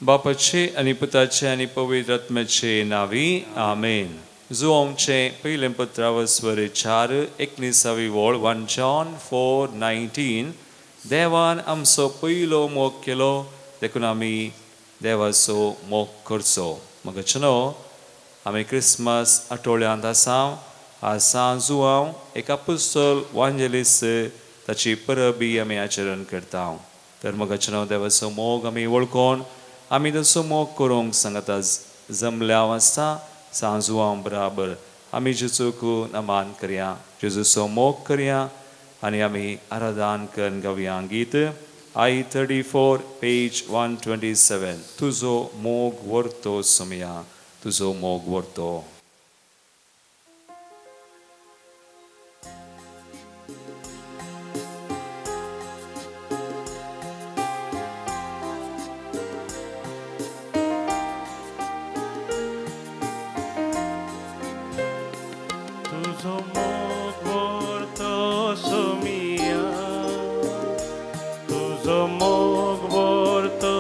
बापाचे आनी पुताचे आनी पवित्र आत्म्याचे नावी आमेन. जुवांचे पयलें पत्रावस्वर 4 19वी वळ 1 John 4:19. देवान आमचो पयलो मोग केलो देखून आमी देवाचो मोग करचो. मगचनो आमी क्रिसमस आठवड्यांत आसा. आज सांज जुवांव एक आपुस्तल वांजेलीस ताची परबी आमी आचरण करता. तर मगचनो देवाचो मोग आमी वळखून आमी ताचो मोग करूंक सांगता जमल्या आसता. सांजुवां बराबर आमी जेजूक नमान करया, जेजूचो मोग करया आनी आमी आराधन करून गावया गीत I 34 page 127. तुजो मोग व्हरतो सोमया, तुजो मोग व्हरतो. तुजो मोग व्हरतो सोमिया, तुजो मोग व्हरतो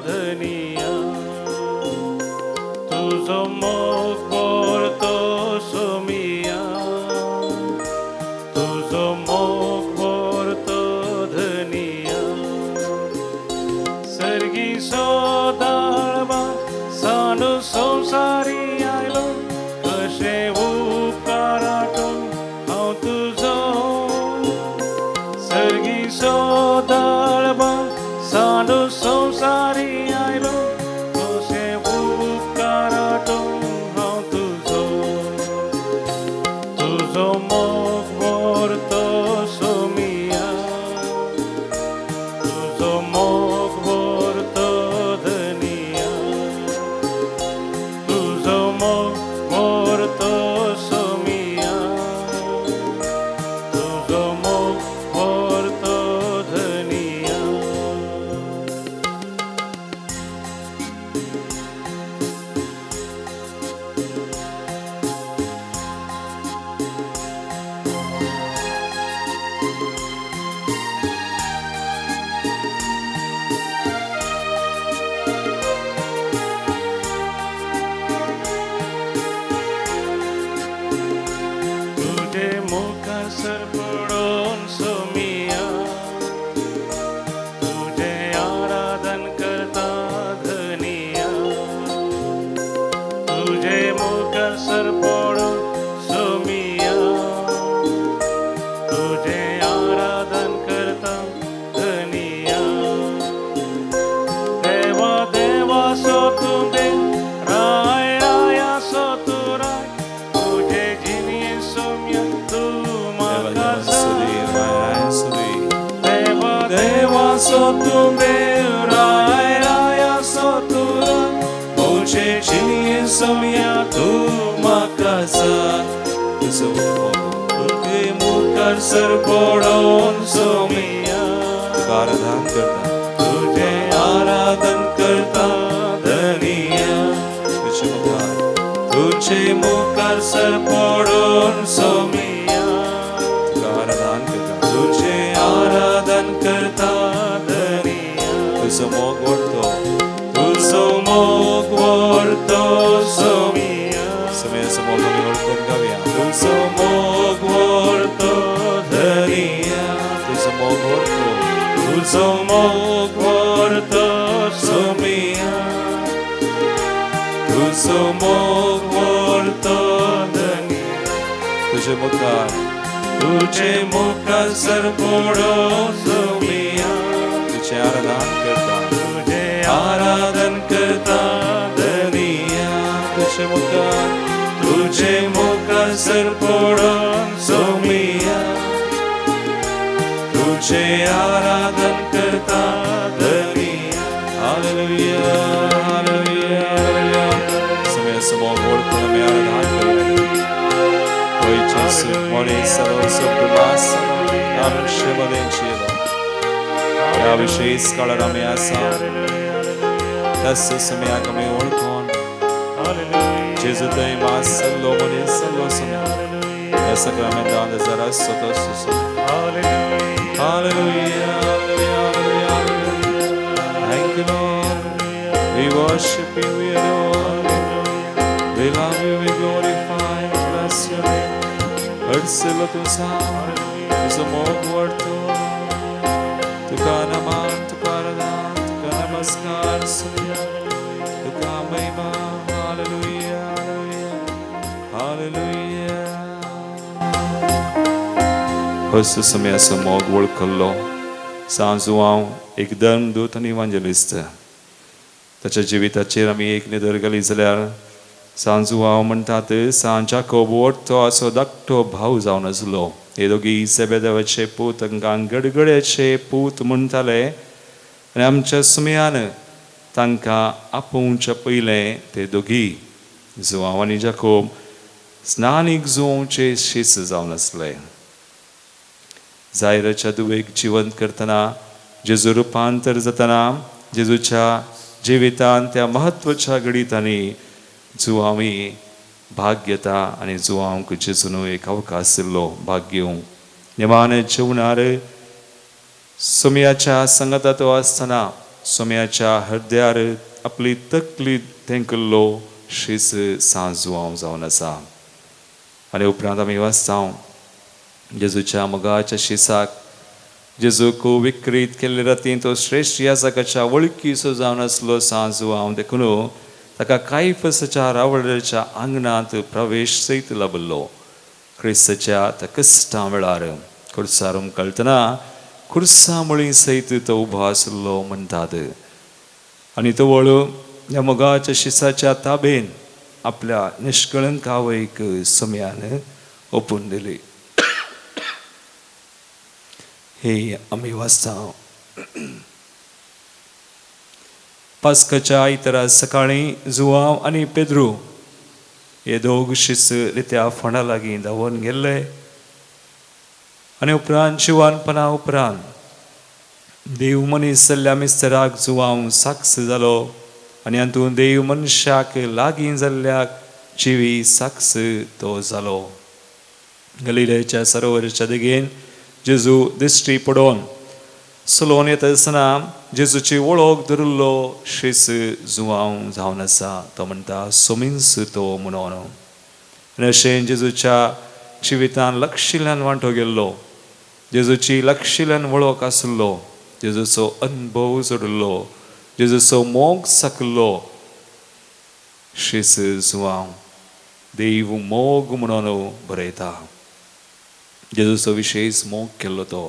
धनिया, तुजो मोग व्हरतो सोमिया, तुजो मोग व्हरतो धनिया. सर्गी सोदाळवा सानू संवसारी आयलो, कशें उपकाराटो हांव तुजो. सर्गी सोदाळवा सानू संवसारी आयलो, कशें उपकाराटो हांव तुजो. तुजो मोग व्हरतो सोमिया, तुजो मोग व्हरतो धनिया, तुजो मोग व्हरतो सोमिया, तुजो मोग व्हरतो धनिया. तुजे मुखार सर पडोवन सोमिया, तुजें आराधन करता धनिया, तुजे मुखार सर पडोवन सोमिया, तुजें आराधन करता धनिया. देवा देवा सो तूं देव, राय राया सो तूं राय, तुजे जिणये सोम्या तूं म्हाका जाय. देवा देवा सो तूं देव, राय राया सो तूं राय, म्हजे जिणये सोमया तूं म्हाका जाय. तुजो मोग तुजे मुखार सर पडोवन सोमिया, तुका आराधन करता, तुजें आराधन करता धनिया. तुजे मुखार सर पडोवन सोमिया, तुका आराधन करता, तुजें आराधन करता धनिया, तुजो मोग व्हरतो, तुजो मोग व्हरतो सोमिया, सोमयाचो मोग आमी वळखून गावया. तुजो मोग व्हरतो धनिया, तुजो मोग व्हरतो, तुजो मोग व्हरतो सोमिया, तुजो मोग व्हरतो धनिया. तुजे मुखार, तुजे मुखार सर पडोवन सोमिया, तुजें आराधन करता, तुजें आराधन करता धनिया, तुजे मुखार, तुजे मुखार सर पडोवन सोमिया, तुजें आराधन करता धनिया. Hallelujah, hallelujah, hallelujah. सोमयाचो मोग वळखून आमी आराधन करूया. होय जेजू, मनीस सुप्रभास आमचे मदें जियेलो. ह्या विशेष काळार आमी आसा. तस सोमयाक आमी वळखून जेजू थंय मासल्लो मनीस जाल्लो सोमया. ह्या सक्रामेंतांत जरा सोतो Somaiya. Hallelujah, hallelujah, hallelujah. Thank you, Lord. We worship you, we adore you. We love you, we glorify and bless your name. हडसलो तुझा तुजो मोग वाडतो, तुका नमन, तुका आराधन, तुका नमस्कार, तुका महिमा. Hallelujah, hallelujah, hallelujah. हस समयाचो मोग वळखल्लो सांजू हांव एक धर्मदूत आनी इवांजेलिस्त. ताच्या जिविताचेर आमी एक नदर घाली जाल्यार सांजू हांव म्हणटात सांत जाकोब तो असो धाकटो भाव जावन आसलो. हे दोगी सेबेदेवाचे पूत तांकां गडगड्याचे पूत म्हणटाले आनी आमच्या सुमयान तांकां आपोवच्या पयलें ते दोगी जुवांव आनी जाकोब स्नानीक जुवोवचे शीस जावन आसले. जायराच्या दुवेक जिवंत करतना जेजू रुपांतर जातना जेजूच्या जिवितान त्या म्हत्वाच्या घडितांनी जुवांवी भाग घेता आनी जुवांक जेजून एक अवकाश दिल्लो भाग घेवंक. नेमान जेवणार सोम्याच्या संगता तो आसतना सोम्याच्या हृदयार आपली तकली तेंकल्लो शीस सांजुवांव जावन आसा. आनी उपरांत आमी वाचता जेजूच्या मोगाच्या शिसाक जेजूक विक्रीत केल्ले रातीन तो श्रेश्ठ याजकाच्या वळखीचो जावन आसलो सांजुवांव, देखून ताका कायफसाच्या रावळ्याच्या आंगणांत प्रवेश सयत लाबिल्लो. क्रिस्ताच्या त्या कश्टां वेळार खुर्सार उमकळटना खुर्सा मुळी सयत तो उबो आसलो म्हणटात. आनी तो वळू ह्या मोगाच्या शिसाच्या ताबेन आपल्या निष्कळंक आवयक सम्यान ओपून दिली. हे आमी वाचता. पास्काच्या आयतारा सकाळीं जुवांव आनी पेद्रू हे दोग शीस रित्या फोंडा लागीं धांवून गेल्ले आनी उपरांत जिवानपणा उपरांत देव मनीस जाल्ल्या मिस्तराक जुवांव साक्ष जालो आनी हातूंत देव मनशाक लागीं जाल्ल्याक जिवी साक्ष तो जालो. गलिलेच्या सरोवराच्या देगेन जेजू दिश्टी पडोवन सलोन येता आसतना जेजूची वळख धरिल्लो शीस जुवांव जावन आसा. तो म्हणटा सोमिन्स तो म्हणून. आनी अशें जेजूच्या जिवितान लक्षिल्ल्यान वांटो गेल्लो, जेजूची लक्षिल्ल्यान वळख आसलो, जेजूचो अनुभव जोडिल्लो, जेजूचो मोग साकल्लो शीस जुवांव देव मोग म्हणून बरयता. जेजूचो विशेश मोग केल्लो तो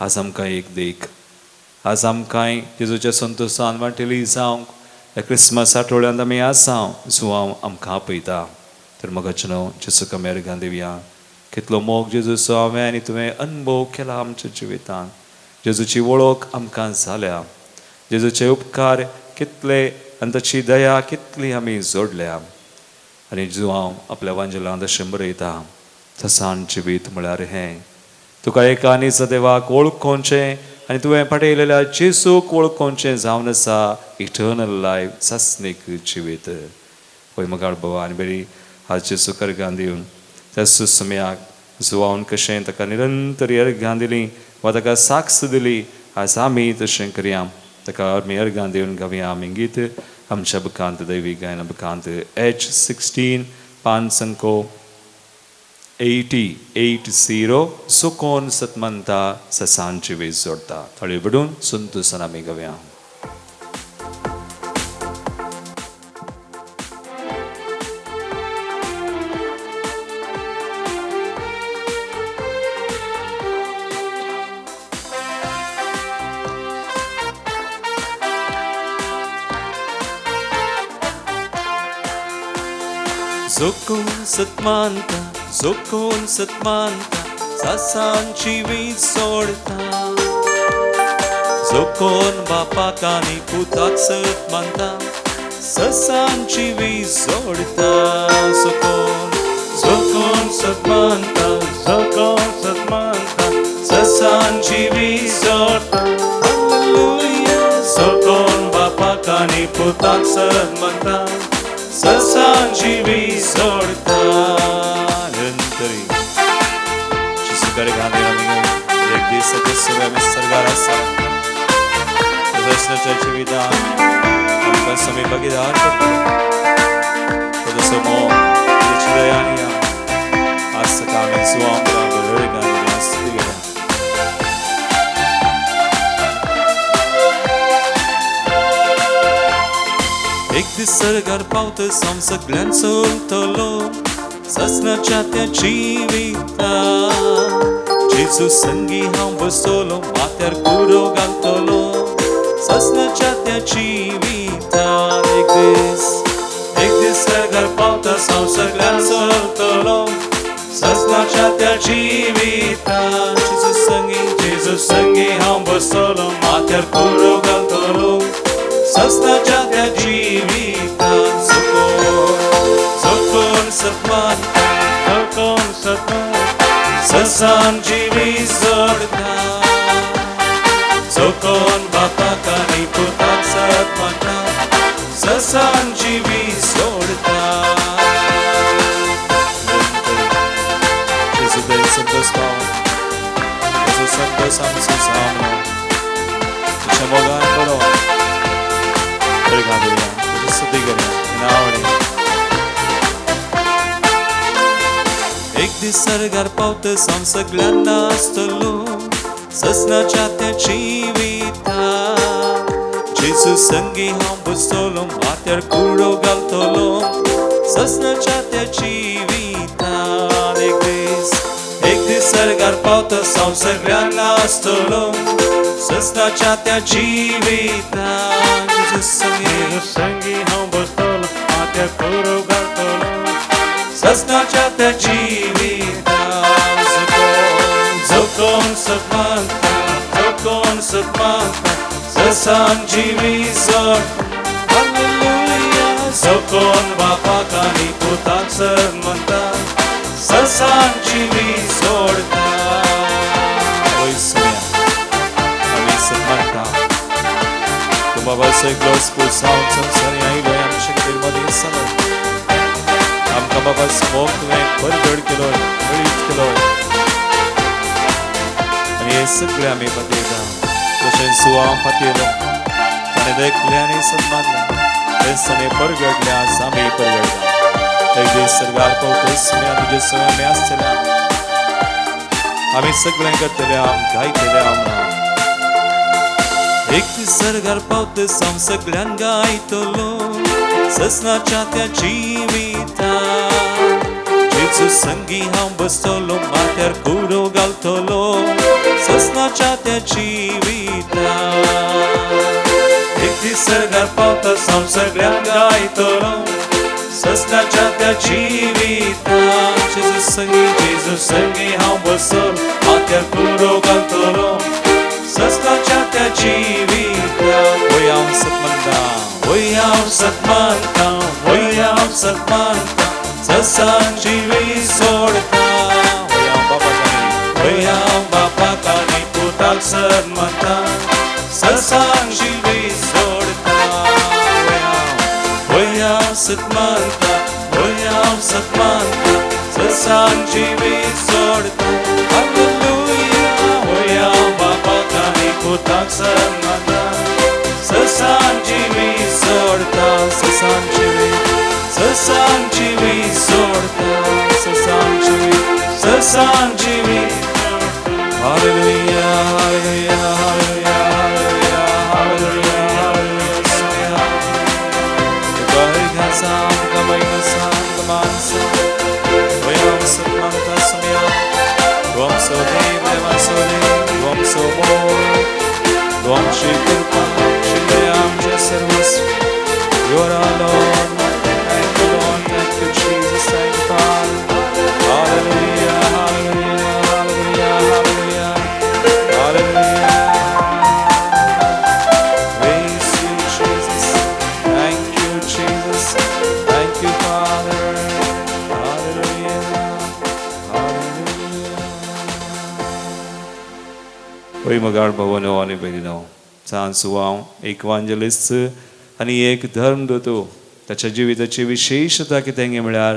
आज आमकां एक देख. आज आमकांय जेजूच्या संतोशान वांटेली जावंक ह्या क्रिसमस आठवड्यांत आमी आसा जुवांव आमकां आपयता. तर मोगाचें न्हू जेजूक आमी अर्गां दिवया. कितलो मोग जेजूचो हांवें आनी तुवें अनुभव केला आमच्या जिवितांत. जेजूची वळख आमकां जाल्या, जेजूचे उपकार कितले आनी ताची दया कितली आमी जोडल्या. आनी जुवांव आपल्या वांजेलांत अशें बरयता, ससान जिवीत म्हळ्यार हें, तुका एका आनी सदेवाक वळखोवचें आनी तुवें पाठयलेल्या जेजूक वळखोवचें जावन आसा इटर्नल लायफ, सासणीक जिवीत. होय मोगाळ बाबा आनी बरी आज जेजूक अर्गां दिवन त्या सुसम्याक जुवावन कशें ताका निरंतर अर्गां दिली वा ताका साक्ष दिली, आज आमी तशें करया. ताका आमी अर्गां दिवन गावया आमी गीत आमच्या बुकांत दैवी गायना बुकांत H16 5 अंको 80 सुकोन सतमंता ससांची वीज जोडता. थाळी बडून संतोषान आमी गावया. जोकोन सतमानता, जोकोन सतमानता, सासांची वीज सोडता. जोकोन बापाक आनी पुताक सत मानता, ससांची वीज सोडता. जोकोन जोकोन सतमानता, जोकोन सतमानता, ससांची वीज सोडता. हालेलुया. जोकोन बापाक आनी पुताक सत मानता, ससांची वीज सोडता. निरंतरी जेजूकडे गाणे आमी एक दीस सगळे आमी सर्गार आसा. दर्शनाच्या जिवितान तुका स्वामी भागीदार करतलो. तसो मोग तुजी दया आनी आज ताका आमी जुवांव बराबर हळगान स्तुती करूया. एक दीस सरगार पावतस हांव सगळ्यान चलतलो ससनाच्या त्या जिविता. जेजू संगी हांव बसतलो माथ्यार कुरो घालतलो ससनाच्या त्या जिविता. एक दीस सरगार पावतस हांव सगळ्यान चलतलो ससनाच्या त्या जिविता. जेजू संगी हांव बसतलो माथ्यार कुरो घालतलो ससनाच्या त्या जिविता. चुकोन सतमानता चुकोन सतमानता ससान जिवी सोडता. चुकोन बापाक आनी पुताक सतमानता ससान जिवी सोडता. जेजू दय संतोष पाव जेजू संतोष आमचो जावं तुज्या मोगान बरो करूया तुजी स्तुती करूया नावडे. एक दीस सरगार पावतस हांव सगळ्यांना आसतलो ससनाच्या त्या जिविता. जेजू संगी हांव बसतलो माथ्यार कुडो घालतलो ससनाच्या त्या जिविता. एक दीस सरगार पावतस हांव सगळ्यांना आसतलो ससनाच्या त्या जिविता. जेजू संगी हांव बसतलो माथ्यार कुडो घालतलो ससनाच्या त्या जिविता. चुकोन सतमानता चुकोन सतमानता ससान जिवी सोड. हालेलुया. चुकोन बापाक आनी पुताक सन्मानता ससान जिवी सोडता. वय सुया आमी सन्मानता तूं बाबा सगळो पुरसांव संवसारी आयलो आमचे खातीर मदीं जालो. आमकां बाबा मोग तुवें परगड केलो बळीत केलो आनी हें सगळें आमी पातयता. जशें जुवांव पातयलो ताणें देखलें आनी सन्मानलें तेंच ताणें परगडलें आज आमी परगडटा. एक दीस सरगार पावतस तुजे सगळें आमी आसतले आमी सगळें करतले आम गायतले आमकां. एक दीस सरगार पावतस हांव सगळ्यान गायतलो ससनाच्या त्या जिविता. जेजू संगी हांव बसतलो माथ्यार कुडो घालतलो ससनाच्या त्या जिविता. एक दीस सरगार पावतस हांव सगळ्यांक गायतलो ससनाच्या त्या जिविता. जेजू संगी हांव बसतलो माथ्यार कुडो घालतलो ससनाच्या त्या जिविता. वय हांव सतमानता वय हांव सतमानता वय हांव सतमानता ससान जिवी सोडता. वय हांव बापाक वय हांव बापाक आनी पुताक सन्मानता ससान जिवी सोडता. वय हांव सतमानता वय हांव सतमानता ससान जिवी सोडता. हालेलुया. वय हांव बापाक आनी पुताक सन्मानता ससान जिवी सोडता. ससान जिवी ससान जिवी सोडता ससान जिवी ससान जिवी. Hallelujah hallelujah hallelujah hallelujah hallelujah hallelujah. तुका हरघासा तुका महिमा तुका मान वय हांव सन्मानता सुमया तूं आमचो देव देवाचो देव तूं आमचो मोग तूं आमची कृपा आमची दया आमचें सर्वस्व. You are our Lord. Thank you, Lord. Thank you, Jesus. Thank you, Father. Hallelujah, hallelujah, hallelujah, hallelujah, hallelujah. Praise you, Jesus. Thank you, Jesus. Thank you, Father. Hallelujah, hallelujah. होय मगाळ भवनो आनी भयणीनो, सान सुवांव एक वांजलिस्त आनी एक धर्मदूत. ताच्या जिविताची विशेशता कितें म्हळ्यार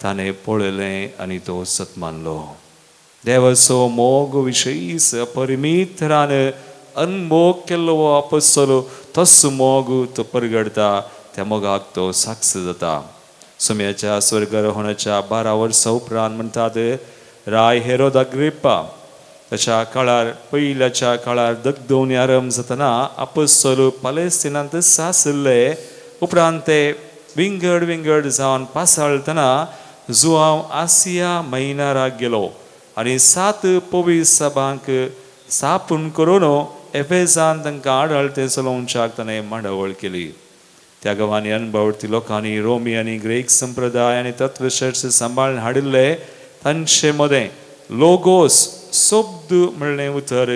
ताणें पळयलें आनी तो सत मानलो. देवाचो मोग विशेश परिमीत तरान अनमोग केल्लो हो आपोस्तोल तस मोग तो परगडता, त्या मोगाक तो साक्ष जाता. सोम्याच्या स्वर्गारोहणाच्या 12 वर्सां उपरांत म्हणटात राय हेरोद अग्रिप्पा ताच्या काळार पयल्याच्या काळार दगदोवणी आरंभ जातना आपोस्तोल पालेस्तिनांत आशिल्ले. उपरांत ते विंगड विंगड जावन पासाळतना जुआंव आसिया मैनाराक गेलो आनी 7 पवित्र सभांक सापून करून एफेजान तांकां आडळतें चलोवच्याक ताणें मांडावळ केली. त्या गांवांनी अनभवती लोकांनी रोमी आनी ग्रीक संप्रदाय आनी तत्वशास्त्र सांबाळून हाडिल्ले. तांचे मदें लोगोस शब्द म्हणलें उतर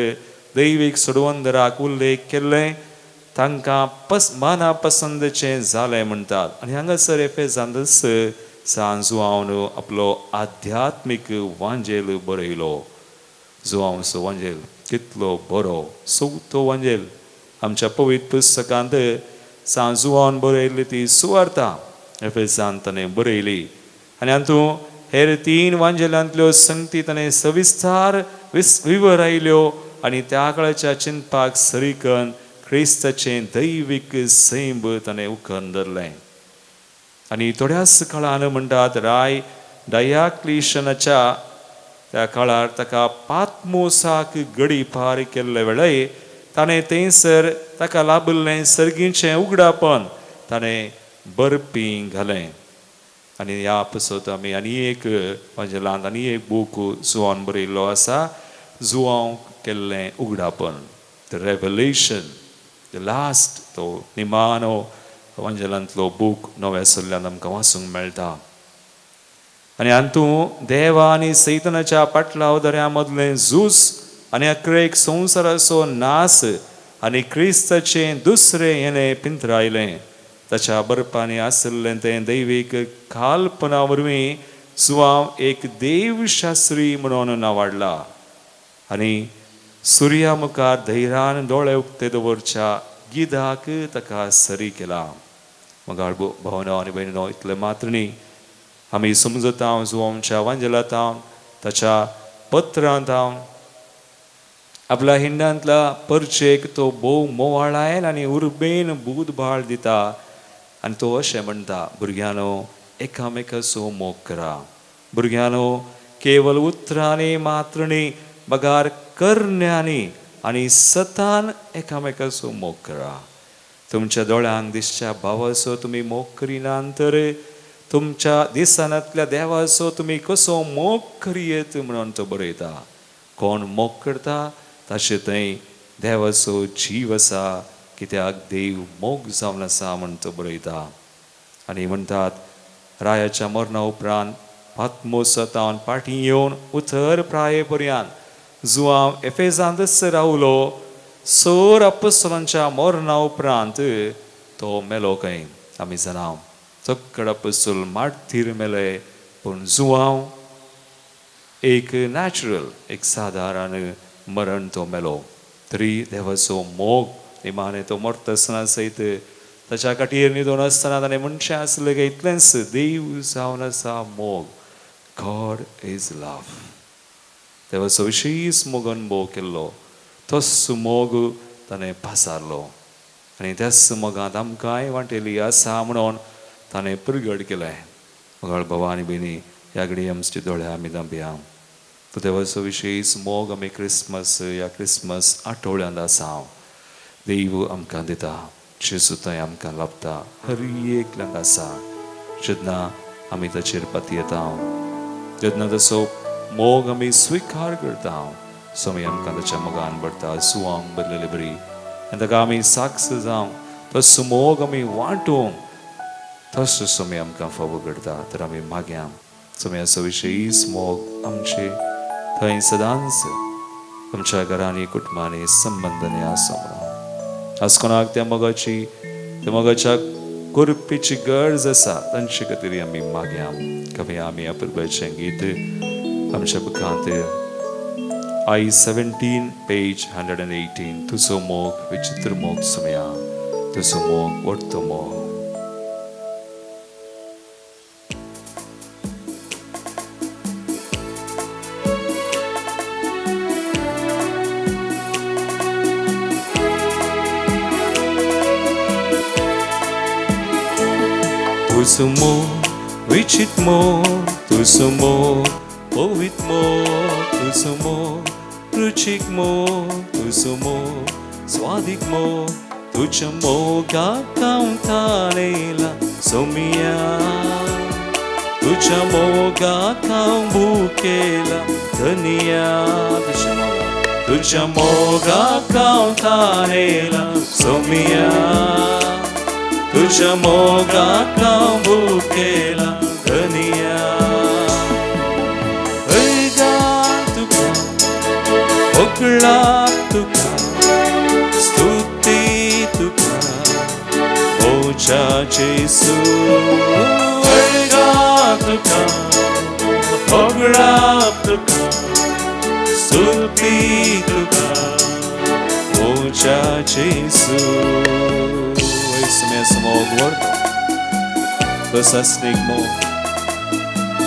दैवीक सोडवंदराक उल्लेख केल्लें तांकां मना पसंदचें जालें म्हणटात. आनी हांगासर एफेजांतच सान जुआंवन आपलो आध्यात्मीक वांजेल बरयलो. जुआंवचो वांजेल कितलो बरो, चवथो वांजेल आमच्या पवित्र पुस्तकांत सान जुआंवन बरयल्ली ती सुवार्ता एफेजांत ताणें बरयली. आनी हातूंत हेर 3 वांजेलांतल्यो संगती ताणें सविस्तार विवरायल्यो आनी त्या काळाच्या चिंतपाक सरीकन क्रिस्ताचें दैवीक सैंब ताणें उखन धरलें. आनी थोड्याच काळान म्हणटात राय डायाक्लिशनाच्या त्या काळार ताका पातमोसाक गडी पार केल्ले वेळाय ताणें थंयसर ताका लाभिल्लें सर्गीचें उगडापण ताणें बरपी घालें. आनी ह्या पसत आमी आनी एक वांजेलांत आनी एक बूक जुआन बरयल्लो आसा, जुआंव केल्लें उगडापण, the revelation, the last तो निमानो वांजेलांतलो बूक नव्या सल्ल्यान आमकां वाचूंक मेळटा. आनी हातूंत देवा आनी सैतनाच्या पाटलाव दर्या मदलें झूज आनी अक्रेक संवसाराचो नास आनी क्रिस्ताचें दुसरें येणें पिंतरायलें. ताच्या बरपांनी आशिल्लें तें दैवीक काल्पना वरवीं जुआंव एक देवशास्त्री म्हणून नावाडला आनी सुर्या मुखार धैर्यान दोळे उक्ते दवरच्या गिदाक ताका सरी केला. मगाळ भावनो आनी भयणीनो, इतलें मात्र न्ही, आमी समजता जुआंवच्या वांजेलांत ताच्या पत्रांत आपल्या हिंडांतल्या परचेक तो भोव मोवाळायन आनी उर्बेन बूदभाळ दिता आनी तो अशें म्हणटा, भुरग्यांनो एकामेकाचो मोग करा, भुरग्यांनो केवल उतरांनी मात्र न्ही बगार करण्यांनी आनी सतान एकामेकाचो मोग करा. तुमच्या दोळ्यांक दिसच्या भावाचो तुमी मोग करिनात तर तुमच्या दिसनांतल्या देवाचो तुमी कसो मोग करयेत म्हणून तो बरयता. कोण मोग करता ताचे थंय देवाचो जीव आसा, कित्याक देव मोग जावन आसा म्हण तो बरयता. आनी म्हणटात रायाच्या मरणा उपरांत पातमोसातावन फाटीं येवन उतर प्राये पर्यंत जुआंव एफेजांतच रावलो. सोर अपोस्तलांच्या मरणा उपरांत तो मेलो खंय आमी जाणा, सगळे अपोस्तल मार्तीर मेले, पूण जुआंव एक नॅचरल एक सादारण मरण तो मेलो. तरी देवाचो मोग निमाणें तो मरता आसतना सयत ताच्या खाटीर न्हिदून आसतना ताणें म्हणचें आसलें काय इतलेंच, देव जावन आसा मोग, गॉड is love. देवाचो विशेश मोग अनुभव केल्लो, तोच मोग ताणें पासारलो आनी त्याच मोगांत आमकांय वांटेली आसा म्हणून ताणें प्रगट केलें. मगाळ भावा आनी भयणी, ह्या घडये आमचे दोळे आमी धांपया. तो देवाचो विशेश मोग आमी क्रिसमस ह्या क्रिसमस आठवड्यांत आसा. देव आमकां दिता, जेजू थंय आमकां लाभता, हर एकल्यांक आसा. जेन्ना आमी ताचेर पातयेता, जेन्ना ताचो मोग आमी स्विकार करता, स्वामी आमकां ताच्या मोगान भरता, सुवांक बदलेले बरी आनी ताका आमी साक्ष जावं, तसो मोग आमी वांटूंक तसो स्वामी आमकां फावो करता. तर आमी मागया स्वाम्याचो विशेश मोग आमचे थंय सदांच आमच्या घरांनी कुटुंबांनी संबंदांनी आसूं म्हणून. आज कोणाक त्या मोगाची, त्या मोगाच्या कुरपेची गरज आसा तांचे खातीर आमी मागया. कवी आमी अपुरबायेचें गीत आमच्या बुकांत I 17 page 118, तुजो मोग विचित्र मोग सुमया, तुजो मोग वडतो मोग. तुजो मोग विचित मोग तुजो मोग पवित्र मोग तुजो मोग रुचीक मोग तुजो मोग स्वादीक मोग तुज्या मोगाक हांव ताळेला सोमिया तुज्या मोगाक हांव भुकेला धनिया तुज्या मोगाक हांव ताळेला सोमिया तुज्या मोगाक हांव भुकेला धनिया ऐगा तुका होगळा तुका स्तुती तुका ओच्या जेसू ऐगा तुका होगळा तुका स्तुती तुका ओच्या जेसू. वयसमे मोग वरतो तो सासणीक मोग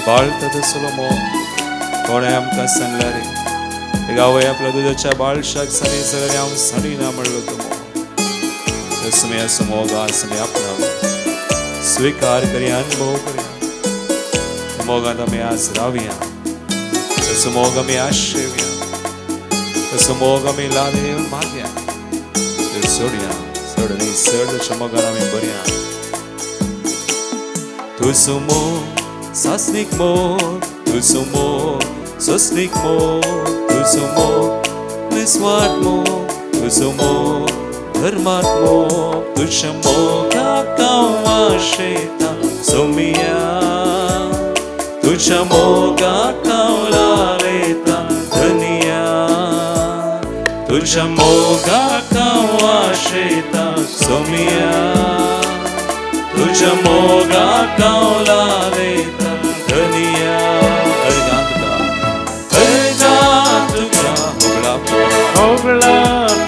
बाळता तसलो मोग कोणें आमकां सांगला रे एक आवय आपल्या दुधाच्या बाळशाक सानी जाल्यार हांव साडिना म्हणलो तो मोग तसमे असो मोग आज आमी आपणाव स्विकार करया अनुभव करया मोगांत आमी आज रावया तसो मोग आमी आशेवया तसो मोग आमी लावे मागया ते सोडया चड न्ही चड तशा मोगान आमी बरया. तुजो मोग सासणीक मोग तुजो मोग सोसणीक मोग तुजो मोग निस्वार्थ मोग तुजो मोग धर्मात मोग तुज्या मोगाक हांव आशेता सोमिया तुज्या मोगाक हांव लालेता धनिया तुज्या मोगाक हांव आशेता सोमिया तुज्या मोगाक हांव लालेता धनिया. अर्घां तुका अर्घां तुका होगळा तुका होगळा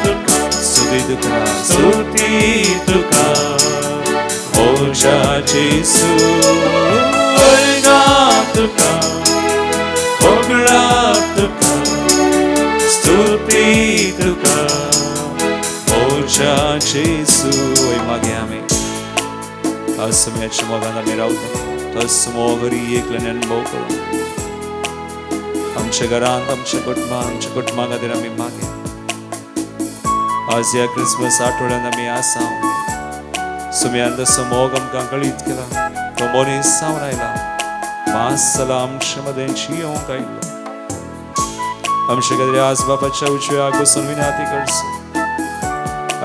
तुका स्तुती तुका स्तुती तुका ओच्या जेसू. अर्घां तुका होगळा तुका स्तुती तुका ओच्या जेसू. वय मागे आमी आज सुम्याच्या मोगान आमी रावता तोच मोग हरी एकल्यान अनुभव करूं आमच्या घरांत आमच्या कुटुंबां आमच्या कुटुंबा खातीर आमी मागे. आज ह्या क्रिसमस आठवड्यान आमी आसा सुम्यान तसो मोग आमकां कळीत केला तो मनीस जावन आयला मास जाला आमचे मदें जियोंक आयलो आमचे खातीर आज बापाच्या उजव्या बसून विनाती करचो.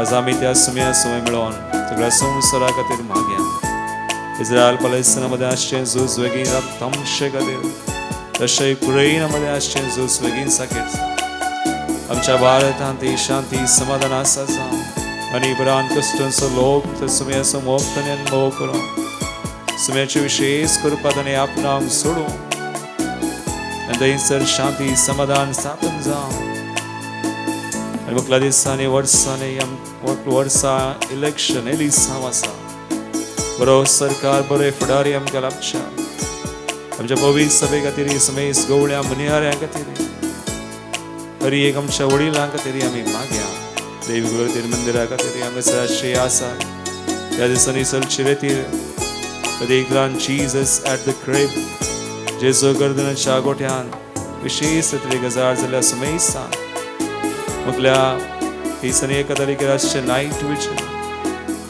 आज आमी त्या सुम्या सुमे मेळोन सगळ्या संवसारा खातीर मागया. इस्रायल पलेस्तिना मध्ये आसचें झूज वेगीन थांबचे खातीर तशें युक्रेना मध्ये आसचें झूज वेगीन साकेर आमच्या भारतांत शांती समाधान आसा जावं आनी उपरांत कश्टांचो लोक तर सुम्याचो मोग ताणें अनुभव करूं सुम्याचे विशेष करपा ताणें आपणाक सोडूं आनी थंयसर शांती समाधान स्थापन जावं. आनी मुखल्या दिसांनी वर्सांनी वर्सा इलेक्शन एलिसांव आसा बरो सरकार बरे फुडारी आमकां लाभच्या आमच्या पवित्र सभे खातीर समेस गवळ्या मुनियाऱ्यां खातीर हरी एक आमच्या वडिलां खातीर आमी मागया. देवी गुरुतीर मंदिरा खातीर हांगासर आश्रय आसा ह्या दिसांनी चलची रेतीर एकलान जीजस एट the क्रेब जेजो गर्दनाच्या गोठ्यान विशेष तरी गजाल जाल्यार समेसान मुखल्या दिसांनी एका तारखेर आसचे नायट विजल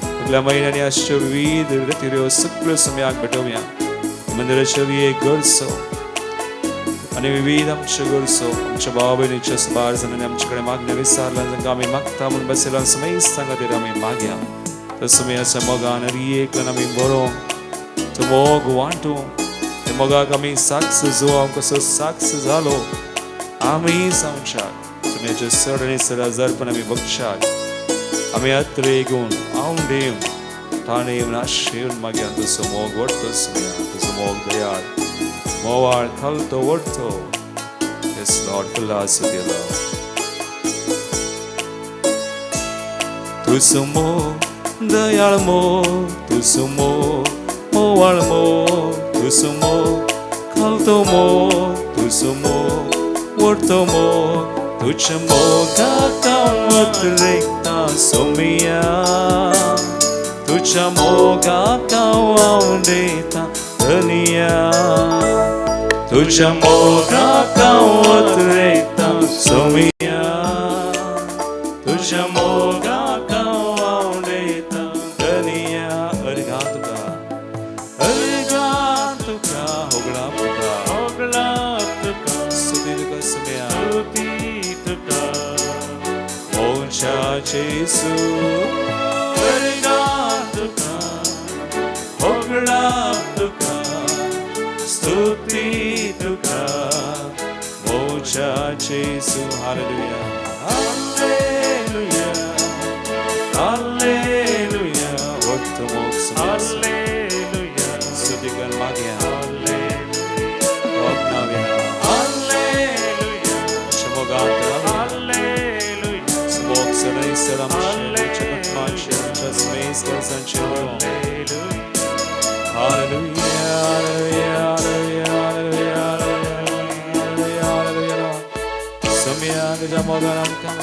मुखल्या म्हयन्यांनी आसच्यो विविध रेतिऱ्यो सगळ्यो सुम्याक भेटोवया. मंदिराच्यो एक गरजो आनी विविध आमच्यो गरजो आमच्या भाव भयणीच्यो सुमार जाणांनी आमचे कडेन मागण्यो विचारलां तांकां आमी मागता म्हूण बसयलां समेस्तां खातीर आमी मागया. तो सुम्याच्या मोगान हर एकल्यान आमी बरोवंक तो मोग वांटूंक त्या मोगाक आमी साक्ष जुवांक कसो साक्ष जालो आमी जावच्याक सुम्याचे चड आनी चड आजारपण आमी बगच्याक आमी अत्रेगून आवडेवन ताणेवन आशेवन मागया. तुजो मोग वडतो सुम्या तुजो मोग दयाळ मोवाळ खालतो वडतो. Yes Lord, fill us with your love. तुजो मोग दयाळ मोग तुजो मोग मोवाळ मोग तुजो मोग खालतो मोग तुजो मोग वडतो मोग तुझ्या मोगाक हांव अतिरेकता सोमिया तुझ्या तुझ्या मोगाक हांव देता धनिया तुझ्या मोगाक हांव देता सोमिया तुझ्या मोगाक हांव देता धनिया अर्घा तुका अर्घा तुका होगळा तुका होगळा तुका स्तुती तुका सुम्या स्तुती तुका मोच्या जेसू अर्घा तुका होगळा तुका स्तुती तुका मोच्या जेसू. हालेलुया हालेलुया हालेलुया वक्त मोग सुम्या हालेलुया स्तुती कर मागया हालेलुया होगनाव्या हालेलुया शमोगात रावया हालेलुया समोग सडै सडम चकटमाचे चस्मेस करसंचे. Hallelujah hallelujah hallelujah hallelujah hallelujah hallelujah. सम्या तुझ्या मोगान आमकां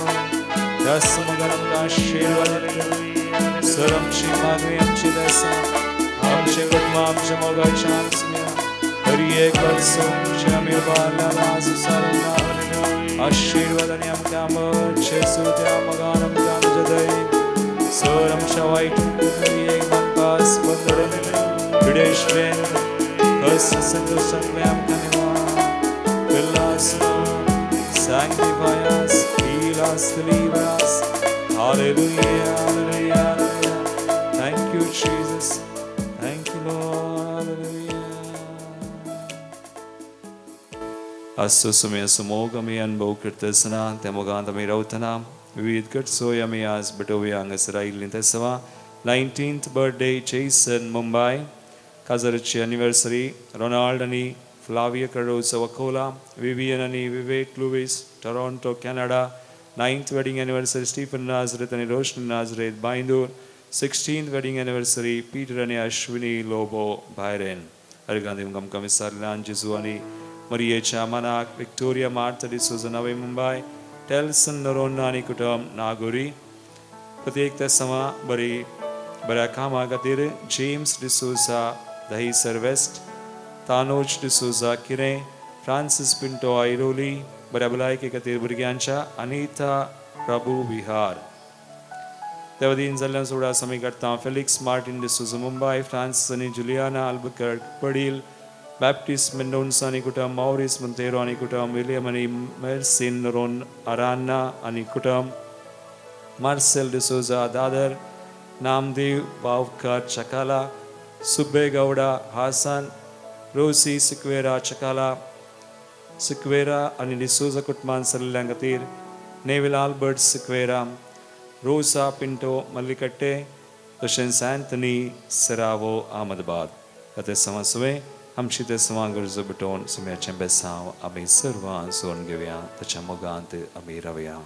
दस मोगान आमकां आशीर्वाद सर आमची मागणी आमची दसा आमचे कुटुंब आमच्या मोगाच्या आमच्या हरी एक आमच्या आमी बारल्या सारंगा आशीर्वाद आनी आमकां जेसू त्या मोगान आमकां तुज्या दयेन सर आमच्या वायट हरी एक मानपास बंदर पिडेश कस संग संग आमकां निवार. Fill us, sanctify us, heal us, deliver us. Hallelujah, hallelujah, hallelujah. Thank you, Jesus. Thank you, Lord. Hallelujah. असो सुमे समोग आमी अनुभव करतना त्या मोगांत आमी रावतना विविध गटसोय आमी आज बटोवया हांगासर आयिल्लीं ते सवा 19th birthday Jason Mumbai काजाराची anniversary Ronald आनी फ्लाविया कार्डोझो वकोला विवियन आनी विवेक Lewis Toronto Canada 9th wedding anniversary Stephen Nazareth आनी Roshni Nazareth बांयदूर 16th wedding anniversary Peter आनी अश्विनी लोबो भायरेन अर्गां दिवंक आमकां विसारल्यान जेजू आनी मरियेच्या मनाक विक्टोरिया मार्था डिसोजा नवे मुंबय टेल्सन नरोन्ना आनी कुटुंब नागोरी प्रत्येक त्या समा बरी बऱ्या कामा खातीर जेम्स डिसोजा दहीसर वेस्ट तानोज डिसोजा किरें फ्रांसीस पिंटो ऐरोली बऱ्या भलायके खातीर भुरग्यांच्या अनिता प्रभू विहार देवदीन जाल्ल्यान सोडा आमी काडटा Felix Martin D'Souza Mumbai Francis आनी जुलियाना अल्बुकर्क पडील बॅप्टिस्ट मेंडोन्सा आनी कुटुंब मॉरिस मोंतेरो आनी कुटुंब विलियम आनी मेर्सिन रोन अरान्ना आनी कुटुंब मार्सेल डिसोजा दादर नामदेव बावकर चकाला सुब्बे गौडा हासन रोसी सिक्वेरा चकाला सिक्वेरा आनी डिसोजा कुटुंबान सरल्या खातीर नेविल आल्बर्ट सिक्वेरा रोसा पिंटो मल्लिकट्टे तशेंच अँथनी सरावो अहमदाबाद ते समासवे आमची ते समा गरजो बिटोवन सुम्याचें बेसांव आमी सर्वां सोडून घेवया ताच्या मोगांत आमी रावया.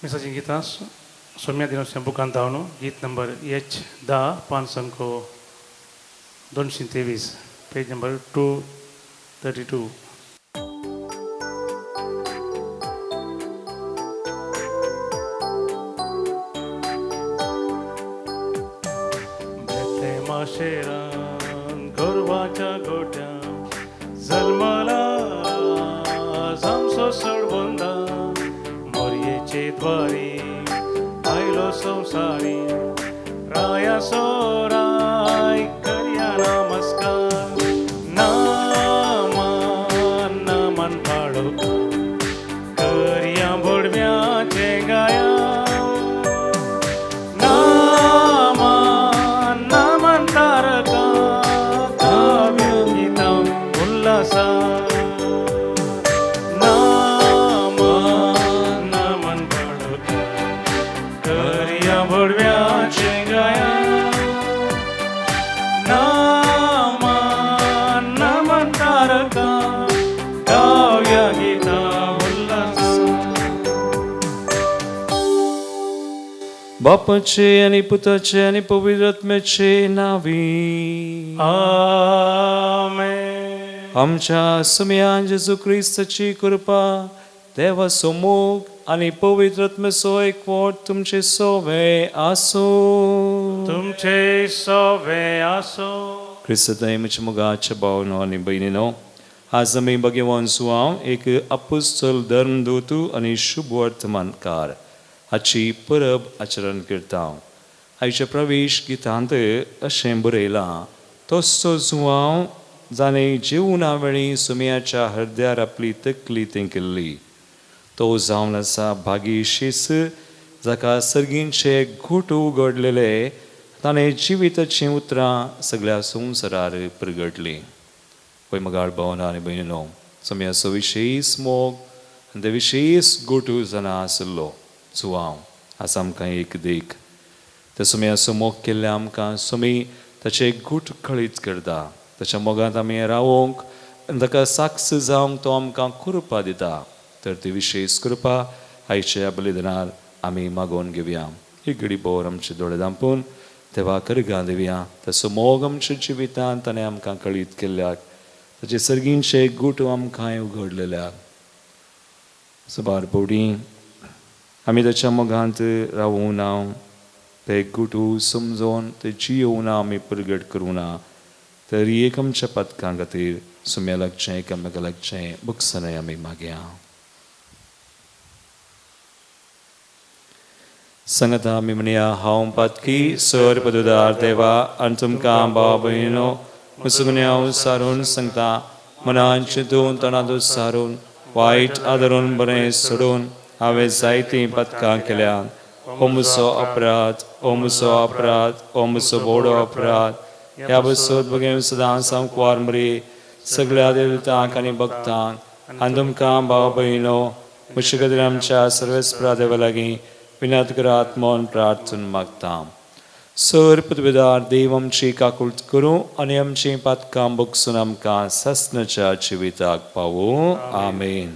मिसाची गीतां सोम्या दिनोच्या बुकांत धांवन गीत नंबर एच 10 5 223 पेज नंबर 232. माशेरान गोरवाच्या गोट्या जल्मला आमचो सोडबंदा मोरयेचे द्वारी आयलो संसारी राया सोराय करया नमस्कार. बापाचे आनी पुताचे आनी पवित्र आत्म्याचे नांवी आमेन. आमच्या सुमयान जेजू क्रिस्ताची कृपा, देवाचो मोग आनी पवित्र आत्म्याचो एकवट तुमचे सोवे आसूं. तुमचे सोवे आसूं. क्रिस्तताय म्हज्या मोगाच्या भावनो आनी भयणीनो, आज आमी भगवान सुवांव एक अपुस्तल धर्मदूत आनी शुभ वर्तमानकार हाची परब आचरण करता. आयच्या प्रवेश गितांत अशें बरयलां, तसो जुवांव जाणें जेवणा वेळी सुमयाच्या हृदयार आपली तकली तेंकिल्ली तो जावन आसा भागी शीस, जाका सर्गींचे घूट उगडलेले, ताणें जिविताचीं उतरां सगळ्या संवसारार प्रगटलीं. पळय मगाळ भावना आनी भयणीनो, सुमयाचो विशेश मोग आनी ते विशेश गोटू जाणा आशिल्लो जुवांव आज आमकां एक देख. त्या सुमयाचो मोग केल्ल्या आमकां सुमी ताचे गूट कळीत करता. ताच्या मोगांत आमी रावोंक आनी ताका साक्ष जावंक तो आमकां कृपा दिता. तर ती विशेश कृपा आयच्या बलिदानार आमी मागोवन घेवया. एक घडी भोवर आमचे दोळे धांपून देवा करगां दिवया. ताचो मोग आमच्या जिवितांत ताणें आमकां कळीत केल्ल्याक, ताचे सर्गींचे गूट आमकां उगडलेल्याक सबार पवडी आमी ताच्या मोगांत रावूं ना, ते गुटू समजोन ते जियोवं ना, आमी प्रगट करूं ना, तरी एक आमच्या पदकां खातीर सुम्या लागचें, एकामेका लागचें बक्षां आमी मागया. सांगता आमी म्हणया, हांव पातकी सर पदुदार देवा आनी तुमकां भाव भयणीनो मुसुगुन्यांव सारून सांगता, मनान चिंतून तणांत सारून वायट आदरून बरें सोडून हांवें जायतीं पदकां केल्यात. हो म्हजो अपराध, हो म्हजो अपराध, हो म्हजो व्हडो अपराध. ह्या बसोत बगेन सदां सामकुवार मरी सगळ्या देवतांक आनी भक्तांक आनी तुमकां भाव भयणो म्हजे खातीर आमच्या सर्वेस्परा देवा लागीं विनंती करात म्हूण प्रार्थना मागता. सर पदवेदार देव आमची काकूट करूं आनी आमचीं पातकां बगसून आमकां सासणाच्या जिविताक पावूं. आमेन.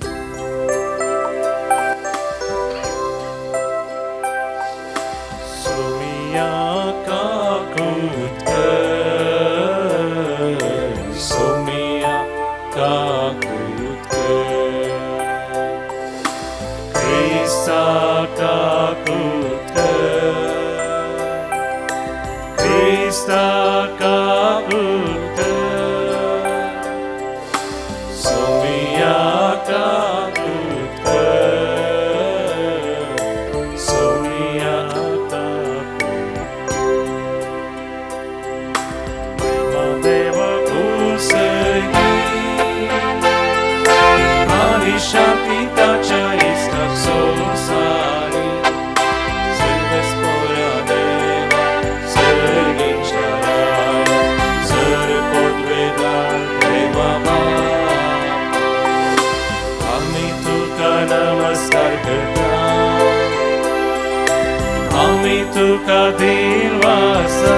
तुका दिलवासा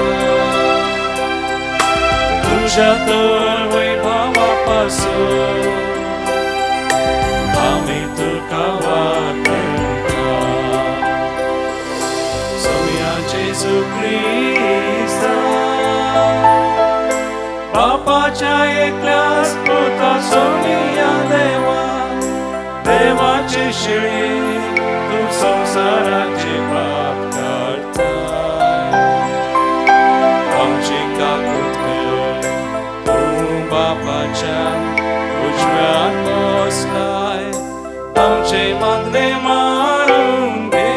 तुझ्या तर वैभवापासून आमी तुका वाकडता. सोम्या जेजू क्रिस्ता बापाच्या एकल्याच पुता सोम्या देवा, देवाची शिळी तूं संवसाराचे पाप काडटा. आमची काकूट कर, तूं बापाच्या उजव्यान बसलाय, आमचे मागणे मारून घे.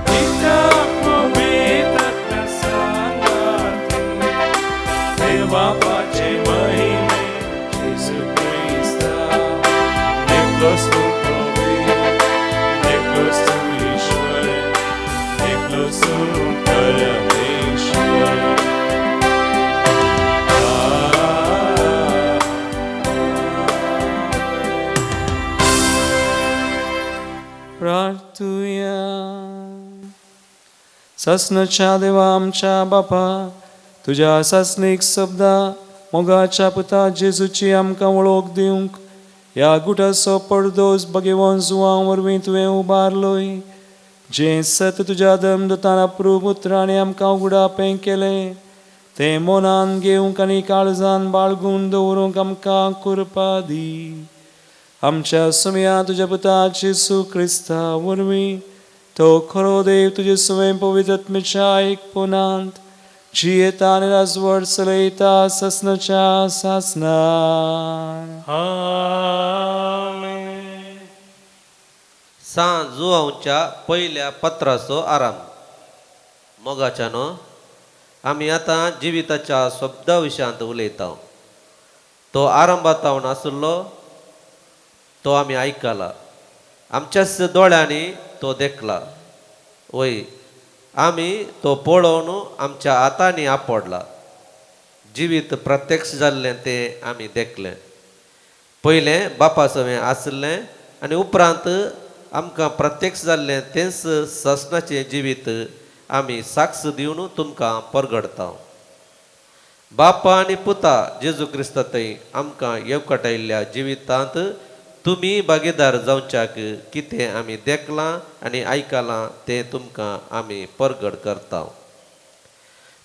कित्याक पवित्र सांगात देवापाचे महिमे जेजू क्रिस्ता, एकलोच तूं पवित्र, एकलोच तूं ईश्वर, एकलोच तूं परमेश्वर. प्रार्थुया. सासणाच्या देवा आमच्या बापा, तुज्या सासणीक शब्दा मोगाच्या पुता जेजूची आमकां वळख दिवंक ह्या गुटाचो पडदोस भगवान जुवां वरवीं तुवें उबारलोय. जें सत तुज्या धर्मदूतान अप्रूप उतरांनी आमकां उगडापें केलें तें मनान घेवंक आनी काळजान बाळगून दवरूंक आमकां कृपा दी. आमच्या सुम्या तुज्या पुता जेजू क्रिस्ता वरवीं तो खरो देव तुजे सुवें पवित्र आत्म्याच्या एकपणांत जियेता आनी राजवट चलयता ससनाच्या सासना. आमेन. सां जुवांवच्या पयल्या पत्राचो आराम. मोगाच्यानो, आमी आतां जिविताच्या शब्दा विशयांत उलयता. तो आरंभातावन आसलो तो आमी आयकला, आमच्याच दोळ्यांनी तो देखला, वय आमी तो पळोवन आमच्या हातांनी आपडला. जिवीत प्रत्यक्ष जाल्लें तें आमी देखलें. पयलें बापा सवें आसलें आनी उपरांत आमकां प्रत्यक्ष जाल्लें तेंच ससनाचें जिवीत आमी साक्ष दिवन तुमकां परगडता. बापा आनी पुता जेजू क्रिस्ता थंय आमकां येवकटायल्ल्या जिवितांत तुमी भागीदार जावच्याक कितें आमी देखलां आनी आयकलां तें तुमकां आमी परगट करता.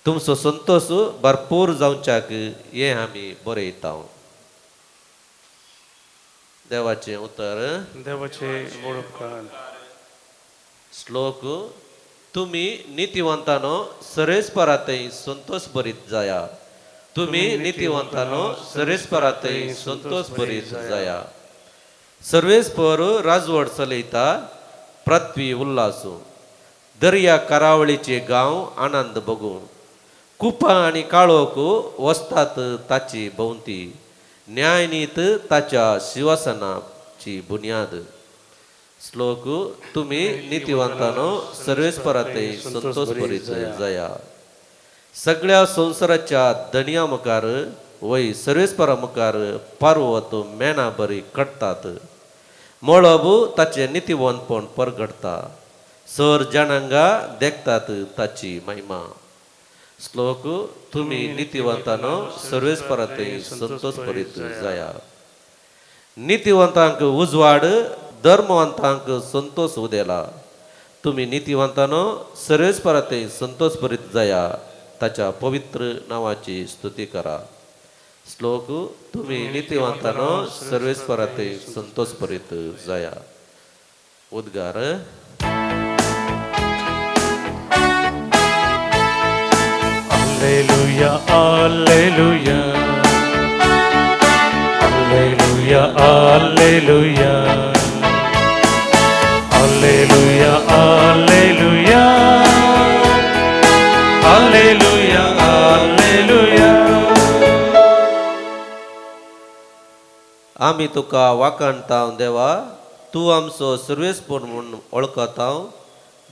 तुमचो संतोश भरपूर जावच्याक हें आमी बरयता. देवाचें उतर. देवाचे व्हड उपकार. श्लोक. तुमी नितिवंतानो सरेस्परातय संतोष भरीत जाया. तुमी नितिवंतानो सरेस्परातय संतोष भरीत जाया. सर्वेस्पर राजवट चलयता, पृथ्वी उल्लासू, दर्या करावळीचे गांव आनंद बगूं, कुपां आनी काळोख वसतात ताची भोंवती, न्यायनीत ताच्या शिवसनाची बुन्याद. श्लोक. तुमी नितिवंतानो सर्वेस्परातय संतोष भरीत जाया. सगळ्या संवसाराच्या धनया मुखार वय सर्वेस्परा मुखार पार्वत मेणा बरी कडटात. मळब ताचें नितिवंतपण परगडटा, सर जनांगा देखतात ताची महिमा. श्लोक. तुमी नितिवंतानो सर्वेस्परातय संतोष भरीत जाया. नितिवंतांक उजवाड, धर्मवंतांक संतोष उदेला. तुमी नितिवंतानो सर्वेस्परातय संतोष भरीत जाया. ताच्या पवित्र नांवाची स्तुती करा. श्लोक. तुमी नितिवंतानो सर्वेस्परातय संतोष भरीत जाया. उद्गार. Alleluia, alleluia, alleluia, alleluia, alleluia, alleluia, alleluia, alleluia. आमी तुका वाखाणता देवा, तूं आमचो सर्वेस्पर म्हूण वळखता.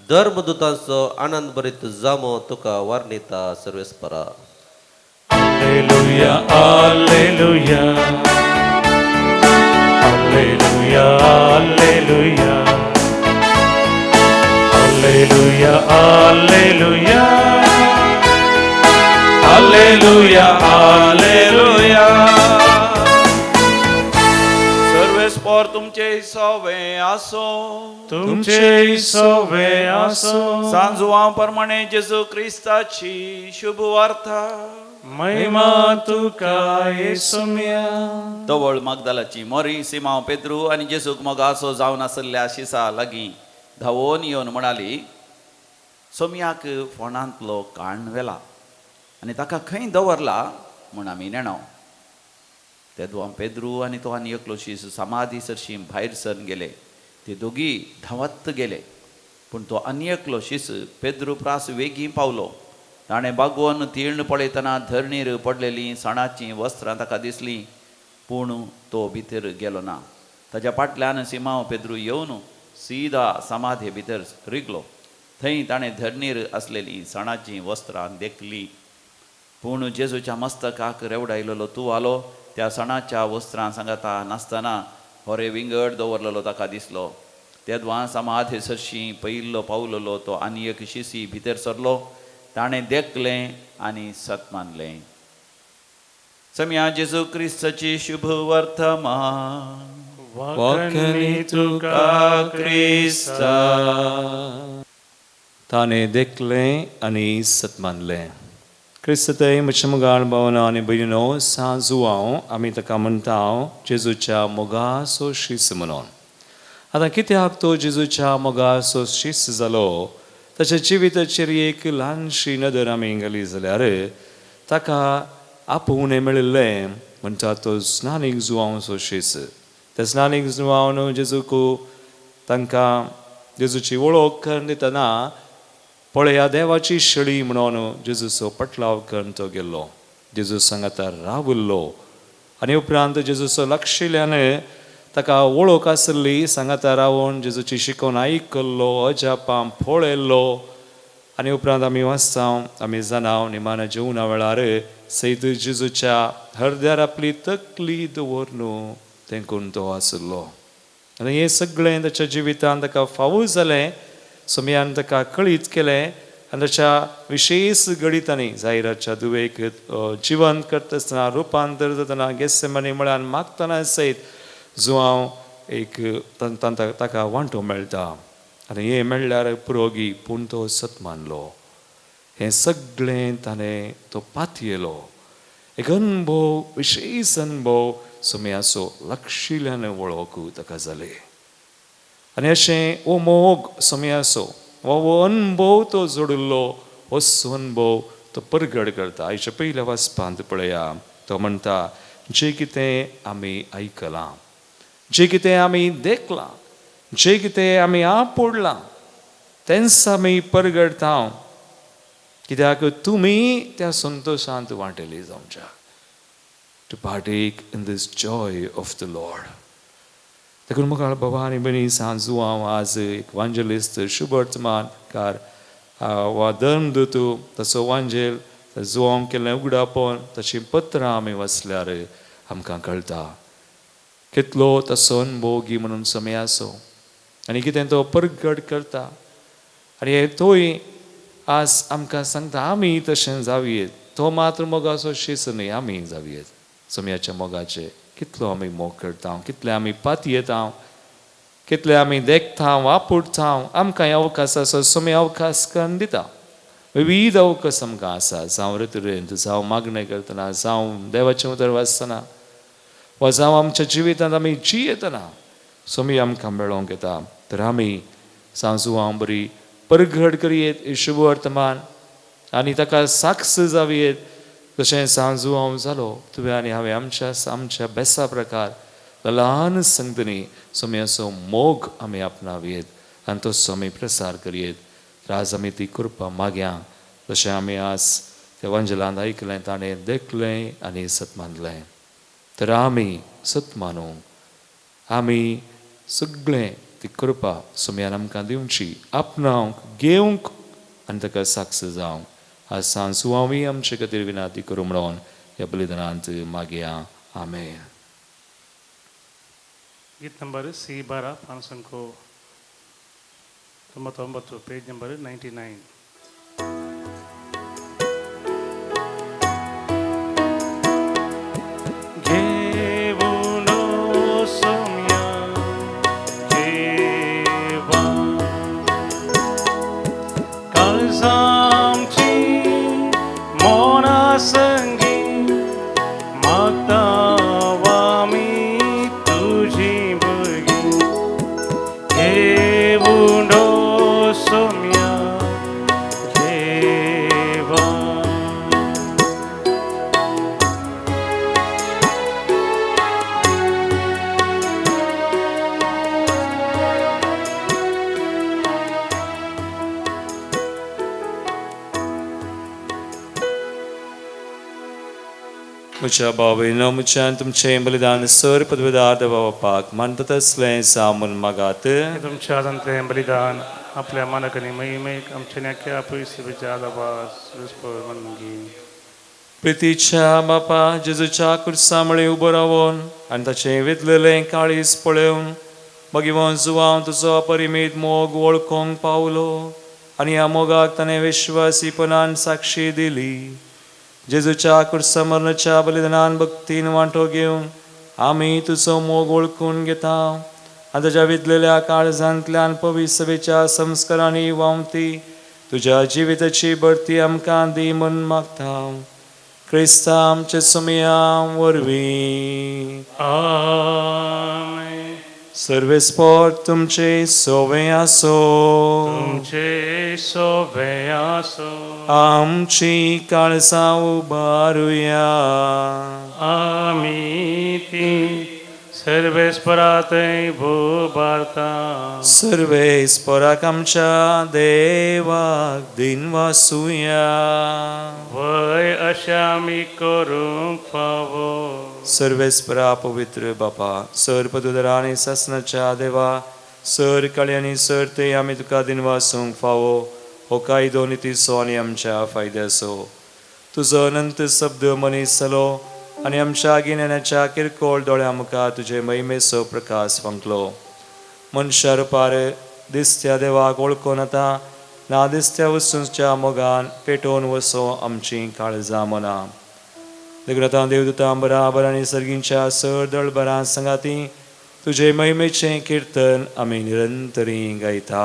धर्मदूतांचो आनंद भरीत जामो तुका वर्णिता सर्वेस्परा. Alleluia, alleluia, alleluia, alleluia, alleluia, alleluia, alleluia, alleluia. सर्वेस्पर तुमचे सवे आसो. तुमचे सवे आसो. सांजुआ प्रमाणे जेजू क्रिस्ताची शुभ वार्ता. महिमा तुका येसुम्या. तवळ मागदालाची मोरी सिमांव पेद्रू आनी जेजूक मोगासो जावन आसल्या शिसा लागीं धांवोन येवन म्हणाली, सोमयाक फोंडांतलो काण व्हेला आनी ताका खंय दवरला म्हूण आमी नेणाव. तेदवां पेद्रू आनी तो आनी एकलो शीस समाधी सरशी भायर सरन गेले. ते दोगी धांवत गेले, पूण तो आनी एकलो शीस पेद्रू प्रास वेगीं पावलो. ताणें बागोवन तीर्ण पळयतना धरणीर पडलेलीं सणाचीं वस्त्रां ताका दिसलीं, पूण तो भितर गेलो ना. ताज्या फाटल्यान सिमांव पेद्रू येवन सीदा समाधी भितर रिगलो. थंय ताणें धरणीर आसलेलीं सणाचीं वस्त्रां देखलीं, पूण जेजूच्या मस्तकाक रेवडायलेलो तुवालो त्या सणाच्या वस्त्रां सांगाता नासतना होरे विंगड दवरलेलो ताका दिसलो. तेदवां समाधी सरशी पयिल्लो पावलेलो तो आनी एक शिसी भितर सरलो. ताणें देखलें आनी सत मानलें. समया जेजू क्रिस्ताची शुभ वर्तमान. वाखणी तुका क्रिस्ता. ताणें देखलें आनी सत मानलें. क्रिस्तय म्हज्या मुगाळ भावना आनी भयणीनो, सांज जुवांव आमी ताका म्हणटा जेजूच्या मोगाचो शीस म्हणून. आतां कित्याक तो जेजूच्या मोगाचो शीस जालो ताच्या जिविताचेर एक ल्हानशी नदर आमी घाली जाल्यार ताका आपोवणें मेळिल्लें म्हणटा तो स्नानीक जुवांवचो शीस. त्या स्नानीक जुवांव जेजूक तांकां जेजूची वळख करून दितना पळया देवाची शेळी म्हणून जेजूचो पटलाव करून तो गेल्लो. जेजू सांगाता राविल्लो आनी उपरांत जेजूचो लक्षिल्ल्यान ताका वळख आसली, सांगाता रावन जेजूची शिकोवन आयकल्लो, अजापां पळयल्लो. आनी उपरांत आमी वाचता, आमी जाणां निमाणें जेवणा वेळार सैत जेजूच्या हरद्यार आपली तकली दवरून तेंकून तो आशिल्लो. आनी हें सगळें ताच्या जिवितांत ताका फावो जालें. सोमयान ताका कळीत केलें आनी ताच्या विशेश घडितांनी जायराच्या दुवेक जिवंत करता आसतना, रुपांतर जातना, गेसेमनी म्हळ्यार मागतना सयत जुवांव एक ताका वांटो मेळटा. आनी हें मेळ्ळ्यार पुरोगी, पूण तो सत मानलो. हें सगळें ताणें तो पातयेलो. एक अनुभव, विशेश अनुभव सोमयाचो लक्षिल्ल्यान वळख ताका जालें. आनी अशें हो मोग सोमयाचो हो अनुभव तो जोडिल्लो, हो अनुभव तो परगड करता. आयच्या पयल्या वाचपांत पळया, तो म्हणटा जें कितें आमी आयकलां, जें कितें आमी देखलां, जें कितें आमी आपोडलां तेंच आमी परगडटा, कित्याक तुमी त्या संतोशांत वांटेली जावच्या. To partake in this joy of the Lord. देखून मुखार बाबा आनी भयणी, सांजू हांव आज एक वांजेलिस्त शुभवर्तमानकार वा धर्मदूत तसो वांजेल जुवांव केल्लें उगडापण ताचीं पत्रां आमी वाचल्यार आमकां कळटा कितलो तसो अनभोगी म्हणून समयाचो आनी कितें तो परगट करता. आनी हे तोय आज आमकां सांगता आमी तशें जावयेत. तो मात्र मोगाचो शीस न्हय, आमी जावयेत. सोमयाच्या मोगाचे कितलो आमी मोग करता, कितले आमी पातयेता, कितले आमी देखता, वापुरता. आमकां अवकाश आसा, सोमी अवकाश करून दिता. विविध अवकाश आमकां आसा, जावं ऋतुरेंत, जावं मागणें करतना, जावं देवाचें उतर वाचतना, वा जावं आमच्या जिवितांत आमी जियेतना सोमी आमकां मेळोवंक येता. तर आमी सांजू बरी परगट करयेत शुभ वर्तमान आनी ताका साक्ष जावयेत. तशें सांजू हांव जालो, तुवें आनी हांवें आमच्या आमच्या बेसा प्रकार ल्हान संगतनी सोमयाचो मोग आमी आपणावयेत आनी तो सोमी प्रसार करयेत. तर आज आमी ती कृपा मागया. तशें आमी आज त्या वांजेलांत आयकलें, ताणें देखलें आनी सत मानलें. तर आमी सत मानूंक आमी सगळें ती कृपा सोमयान आमकां दिवची, आपणावंक, घेवंक आनी ताका साक्ष जावंक. आज सांजू आमी आमचे खातीर विनंती करूं म्हणून ह्या बलिदानांत मागया. आमेन. गीत नंबर सी 12, 599, पेज नंबर 99. म्हज्या भावयनो, म्हज्यान तुमचें बलिदान सर पदवेदार देवा बापाक मानता तसलें सामून मागात. तुमच्या हातांतलें बलिदान आपल्या मानकांनी महिमेक आमच्या न्याक्या पयसुच्या आदाबास. प्रितीच्या बापा, जेजूच्या कुर्सा मळे उबो रावन आनी ताचें वेदलेलें काळीज पळोवन मागीर जुवांव तुजो अपरिमीत मोग वळखोंक पावलो आनी ह्या मोगाक ताणें विश्वासीपणान साक्षी दिली. जेजूच्या कुर्सा मरणाच्या बलिदानान भक्तीन वांटो घेवन आमी तुजो मोग वळखून घेता आनी ताच्या विदलेल्या काळजांतल्यान पवित्र सभेच्या संस्कारांनी व्हांवती तुज्या जिविताची भरती आमकां दी म्हूण मागता क्रिस्ता आमच्या सुमया वरवीं. आमेन. सर्वेस्पोर तुमचे सोवे आसो. तुमचे सोवे आसो. आमची काळजां उबारुया. आमी ती सर्वेस्परातय भोबारता. सर्वेस्पराक आमच्या देवाक दिनवासुया. वय अशें आमी करूंक फावो. सर्वेस्परा पवित्र बापा, सर पदुदरा आनी सासणाच्या देवा, सर काळी आनी सर ते आमी तुका दिनवासूंक फावो हो कायदो नितीचो आनी आमच्या फायद्याचो. तुजो अनंत शब्द मनीस जालो आनी आमच्या गिन्यानाच्या किरकोळ दोळ्या मुखार तुजे महिमेचो प्रकाश फांकलो. मनशा रुपार दिसत्या देवाक वळखून आतां ना दिसत्या वस्तूंच्या मोगान पेटोवन वसो आमची काळजां मनां. देखून आतां देवदूतां बराबर आनी सर्गींच्या सर दळबरां सांगाती तुजे महिमेचें किर्तन आमी निरंतरी गायता.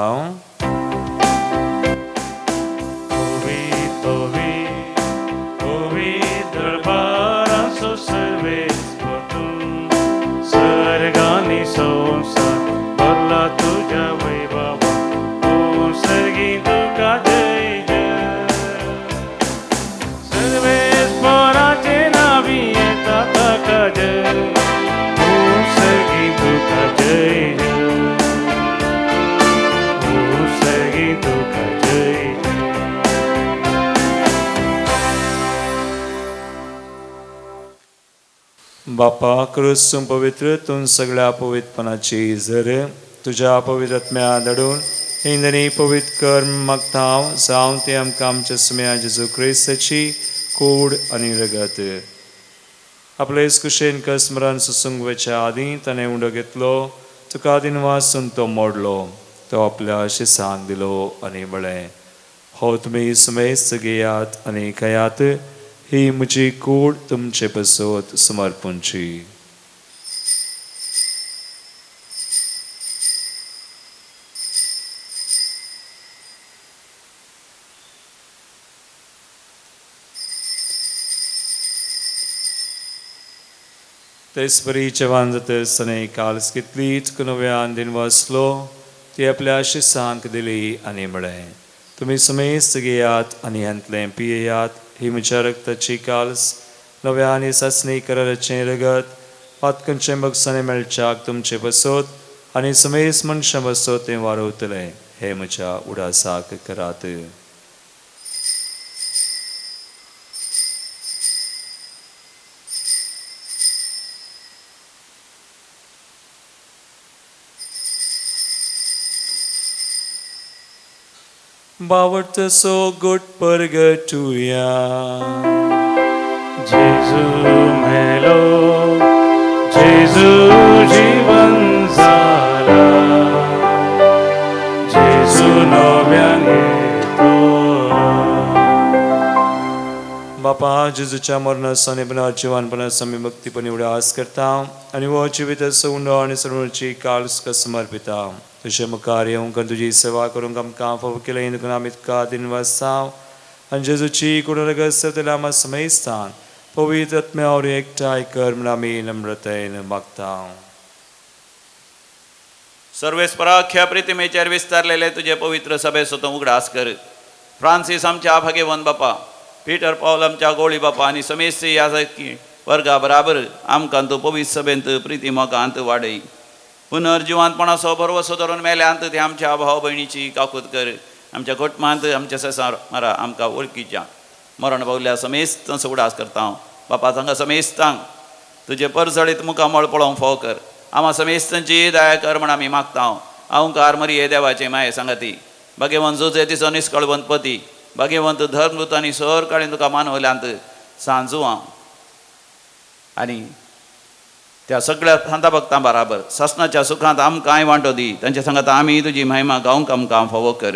बापा क्रूस पवित्र तूं सगळ्या पवित्रपणाची झर तुज्या पवित्र आत्म्या धाडून इंदनी पवित्र कर मागता हांव जावं ते आमकां आमच्या सुम्या जेजू क्रिस्ताची कूड आनी रगत. आपले कुशेन कस्मरान सुसूंक वयच्या आदीं ताणें उंडो घेतलो, तुका दिनवासून तो मोडलो, तो आपल्या शिसांक दिलो आनी म्हळें, हो तुमी सुमेस्त घेयात आनी खायात, ही म्हजी कूड तुमचे पसत समर्पणची. तेच परी जेवण जातच ताणें काल्स घेतली, तुका नव्यान दिनवासलो, ती आपल्या शिसांक दिली आनी म्हळें, तुमी समेस्त घेयात आनी हांतलें पियेयात, ही म्हज्या रक्ताची काल्स नव्या आनी सासणी कराराचें रगत पातकांचें बगसाणें मेळच्याक तुमचे बसत आनी समेस्त मनशां बसत तें वारवतलें, हें म्हज्या उडासाक करात. बावटसो गुट परगटुया. जेजू मेलो, जेजू जीवन जाला, जेजू नव्यान येतो. बापा जेजूच्या मरणाचो आनी पुनर्जिवनपणाचो आमी भक्तीपणी उडास करता आनी हो जिविताचो उंडो आनी सर्वची काळस समर्पिता. तुजे मुखार येवंक आनी तुजी सेवा करूंक आमकां फावो केलें देखून आमी तुका दिनवासता आनी जेजूची कुडरगत सेवतल्या आमकां समेस्तान पवित्र आत्म्या वरवीं एकठांय कर म्हूण आमी नम्रतायेन मागता. सर्वेस्पराख्या प्रतिमेचेर विस्तारलेले तुजे पवित्र सभेचो तूं उगडास कर. फ्रांसीस आमच्या भागेवन बापा, पीटर पावल आमच्या गोळी बापा आनी समेस्त ह्या वर्गा बराबर आमकां तूं पवित्र सभेंत प्रिती मोगांत वाडय. पुनर्जिवांतपणाचो भरवसो धरून मेल्यांत ते आमच्या भाव भयणीची काकूत कर. आमच्या कुटुंबांत आमच्या सेसार मारा आमकां वळखीच्या मरण पावल्या समेस्त उडास करता हांव. बापा तांकां समेस्तांक तुजे परजळीत मुखामळ पळोवंक फावो कर. आमा समेस्तांची दया कर म्हण आमी मागता हांव. अहंकार मरिये देवाचे माये सांगाती भाग्यवंत जुजे तिचो निस्कळवंत पती भाग्यवंत धर्मदूत आनी सर काळीन तुका मानवल्यांत सांजू हांव आनी त्या सगळ्या सांता भक्तां बराबर सासणाच्या सुखांत आमकांय वांटो दी. तांच्या सांगात आमी तुजी महिमा गावंक आमकां फावो कर.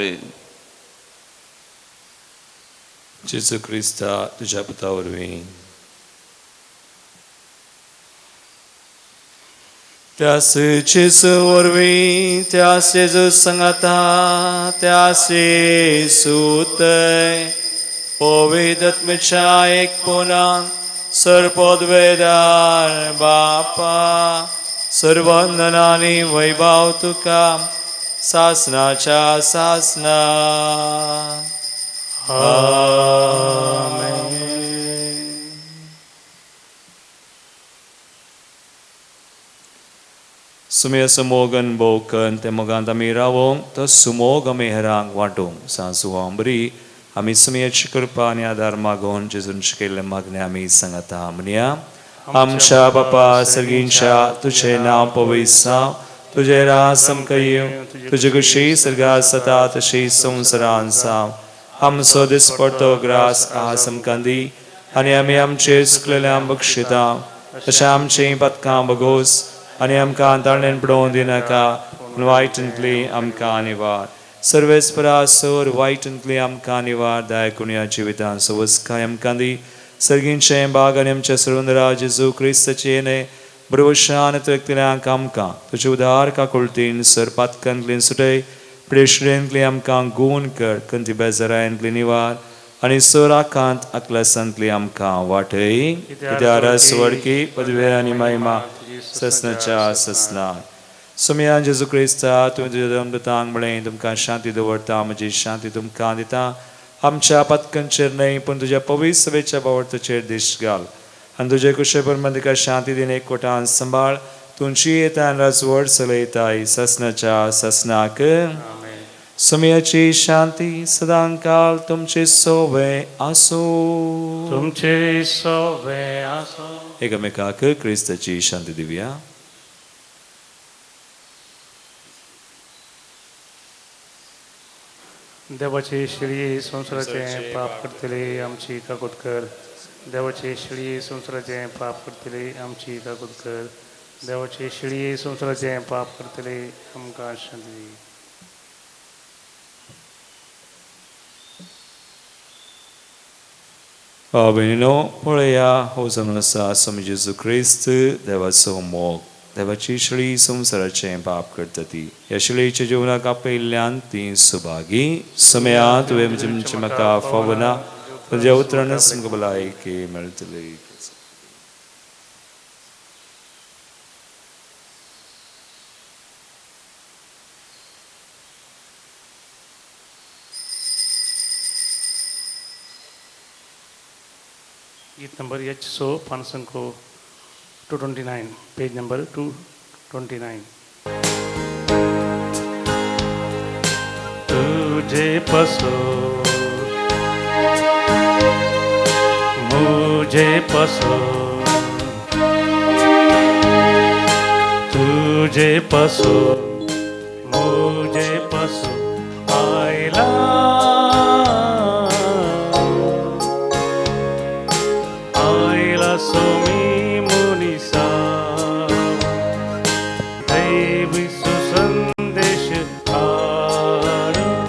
जेजू क्रिस्ता तुज्या पुता वरवीं. त्यास जेजू वरवीं, त्यास जेजू सांगाता, त्यास येसूतय पवित्र आत्म्याच्या एकपणान सर्वपदवेदार बापा, सर्वंदनानी वैभव तुका सासनाच्या सासना. आमेन. सुमे सुमोगन बोकन ते मोगांत आमी रावोंक तो सुमोग आमी हेरांक वांटूंक सांजू आंबरी आमी सुमयाची कृपा आनी आदार मागोवन जेजून शिकयल्लें मागणें आमी सांगता. म्हणया, आमच्या बापा सर्गींच्या, तुजें नांव पवित्र जावं, तुजें राज आमकां येवं, तुजे कशी सर्गात जाता तशी संवसारांत जावं. आमचो दिसपडतो ग्रास आज आमकां दी आनी आमी आमचे चुकलेल्या बक्षिता तशें आमचीं पदकां बगोस आनी आमकां ताळणेन पडोवन दिनाका, पूण वायटांतली आमकां निवार. सर्वेस्परा सोर वायटांतली आमकां निवार. दायकुणया जिवितान सवस्काय आमकां दी. सर्गींचें बाग आनी आमच्या सर्वंदरा जेजू क्रिस्ताचें न्हय बरोवशान व्यक्तिल्यांक आमकां तुजे उदार काकुळतीन सर पातकांतली सुटय, प्रेशरेंतली आमकां गूण कर, कंती बेजारांतली निवार आनी सर आकांत आकलासांतली आमकां वाटय. कित्याक वडकी पदवे आनी महिमा ससनाच्या ससना. सुमया जेजू क्रिस्ता, तुवें तुज्या दमदतांक म्हळें, तुमकां शांती दवरता, म्हजी शांती तुमकां दिता. आमच्या पातकांचेर न्हय पूण तुज्या पवित्र सभेच्या बावडताचेर दिश्ट घाल आनी तुजे कुशे प्रमाण तिका शांती दिन एकवटान सांबाळ. तुमची येता राजवट चलयताय ससनाच्या ससनाक. सुमयाची शांती सदांकाल तुमचे सोवे आसूं. तुमचे सोवे आसूं. एकामेकाक क्रिस्ताची शांती दिवया. देवाचे शिळये संवसाराचें पाप करतले आमची काकूत कर. देवाचे शिळये संवसाराचें पाप करतले आमची काकूत कर. देवाचे शिळये संवसाराचें पाप करतले आमकां शांती दी. भाव भयणीनो, पळया हो जावन आसा स्वामी जेजू क्रिस्त देवाचो मोग. देवाची शिळी संवसाराचें पाप करता ती ह्या शिळीच्या जिवनाक आपयल्ल्यान ती सुभागी. समया तुवें तुमचें म्हाका फावना, तुज्या उतरानच तुमकां भलायकी मेळटली. गीत नंबर एच सो पानसंको 229, पेज नंबर 229. तुझे पसो मुझे पसो, तुझे पसो मुझे पसो आयला, आयला सोमी मुनिसा, दैवी सुसंदेश हाडून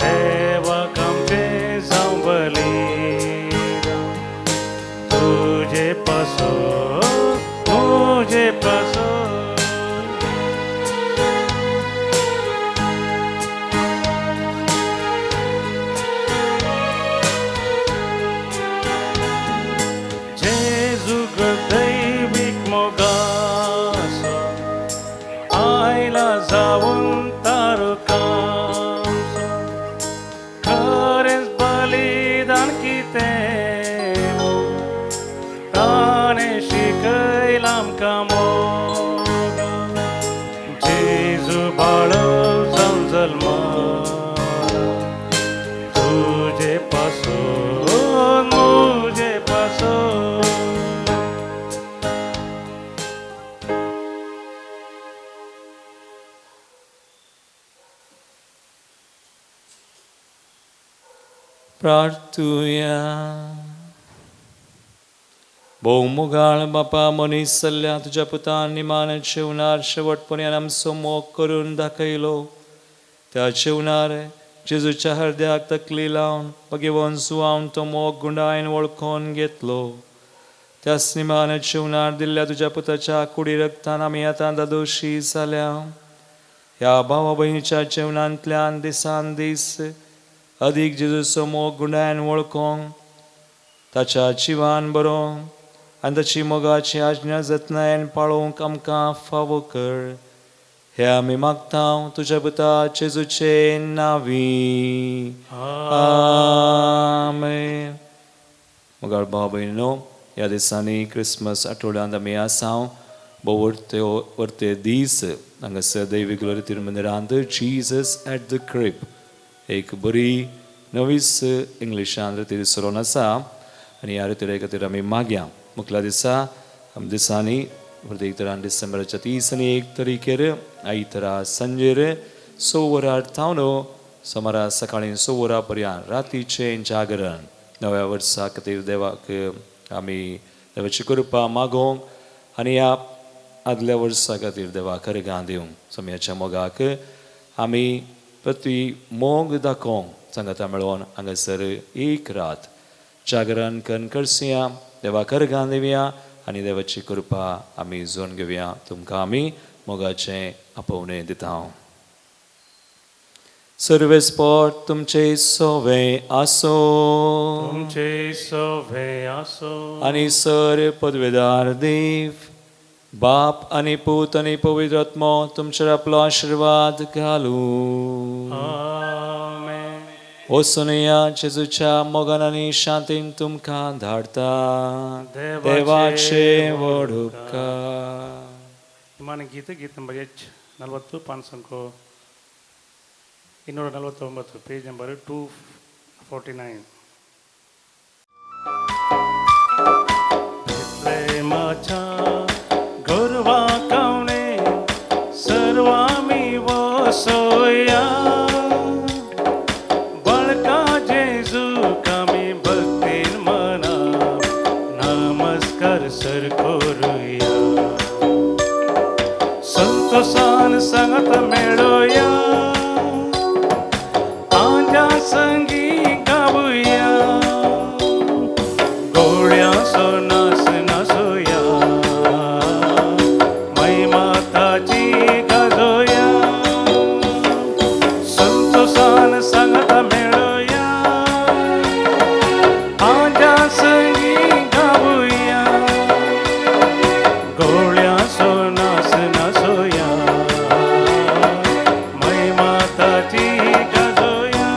देवाक आमचें जावं बलिदान. तुजे पासो मुजे पासो, जेजू दैवीक मोगासो आयला जावन तारुकांसो, खरेंच बलिदान कितें ताणें शिकयलां आमकां मोगा. जेजू बाळो जावन जल्मला तुजे पासून मुजे पासून. प्रार्थुया. भोव बापा मनीस सल्ल्या तुज्या पुतान निमाण जेवणार शेवटपणान आमचो मोग करून दाखयलो. त्या जेवणार जेजूच्या हरद्याक तकली लावन भगेवन सुवावन तो मोग गुंडायन वळखोन घेतलो. त्याच निमान जेवणार दिल्ल्या तुज्या पुताच्या कुडी रक्तान आमी आतां दादोशी जाल्या. ह्या भावा भयणीच्या जेवणांतल्यान दिसान दीस अदीक जेजूचो मोग गुंडायन वळखोंक, ताच्या जिवान बरोवंक आनी ताची मोगाची आज्ञा जतनायन पाळोवंक आमकां फावो कर. हे आमी मागता तुज्या पुता जेजूचे नांवी, आमेन. मोगाळ भाव भयणीनो, ह्या दिसांनी क्रिसमस आठवड्यांत आमी आसा. भोव वर्ते दीस हांगासर दैवी ग्लोरी तिरुमंदिरांत जीजस एट the crib एक बरी नवीच इंग्लिशान रितीर सरोन आसा आनी ह्या रितीरे खातीर आमी मागया. मुखल्या दिसा आमी दिसांनी प्रत्येक तरान डिसेंबराच्या 30 आनी 1 तारखेर आयतारा सांजेर 6 वरां थावन सोमारा सकाळी 6 वरां पर्यंत रातीचें जागरण नव्या वर्सा खातीर देवाक आमी देवाची कृपा मागोवंक आनी ह्या आदल्या वर्सा खातीर देवाक अर्गां दिवंक, सोम्याच्या मोगाक आमी प्रती मोग दाखोवंक सांगाता मेळोवन हांगासर एक रात जागरण करून करसया, देवाक अर्गां दिवया आनी देवाची कृपा आमी जोन घेवया. तुमकां आमी मोगाचें आपोवणें दिता. सर्वेस्पोर तुमचे सोवे आसो, तुमचे सोवे आसो. आनी सर पदवेदार देव बाप आनी पूत आनी पवित्र आत्मो तुमचेर आपलो आशिर्वाद घालूं. आमेन. वचूनया जेजूच्या मोगान आनी शांतीन तुमकां धाडटा. देवाचे व्हड उपकार. इमान गीत गीत ನಂಬರ್ ಎಚ್ 40 ಪಾನ್ಸಂಕೋ 249, ಪೇಜ್ ನಂಬರ್ 249. बेथलेमाच्या गोरवा कवणे सर्वामी वसोया, बाळका जेजू कामी भक्तीन मना नमस्कार सर करूया, संतोषान सांगत मेळोया, आंजा संगी गावया, गोळ्या सोनास नासोया, महिमा ताची गाजोया, संतोषान सांगत मेळोया, आंजा संगी गावया, गोळ्या सोनास नासोया, महिमा ताची गाजोया.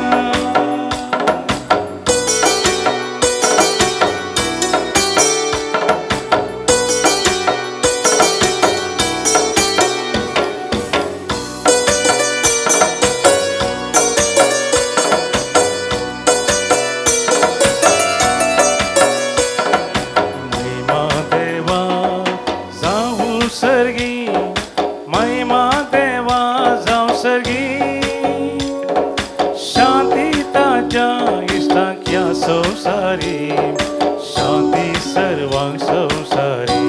महिमा देवा जाऊ सर्गी, महिमा देवा जाऊ सर्गी, शांती ताच्या इश्टांक ह्या संवसारी, शांती सर्वांक संवसारी.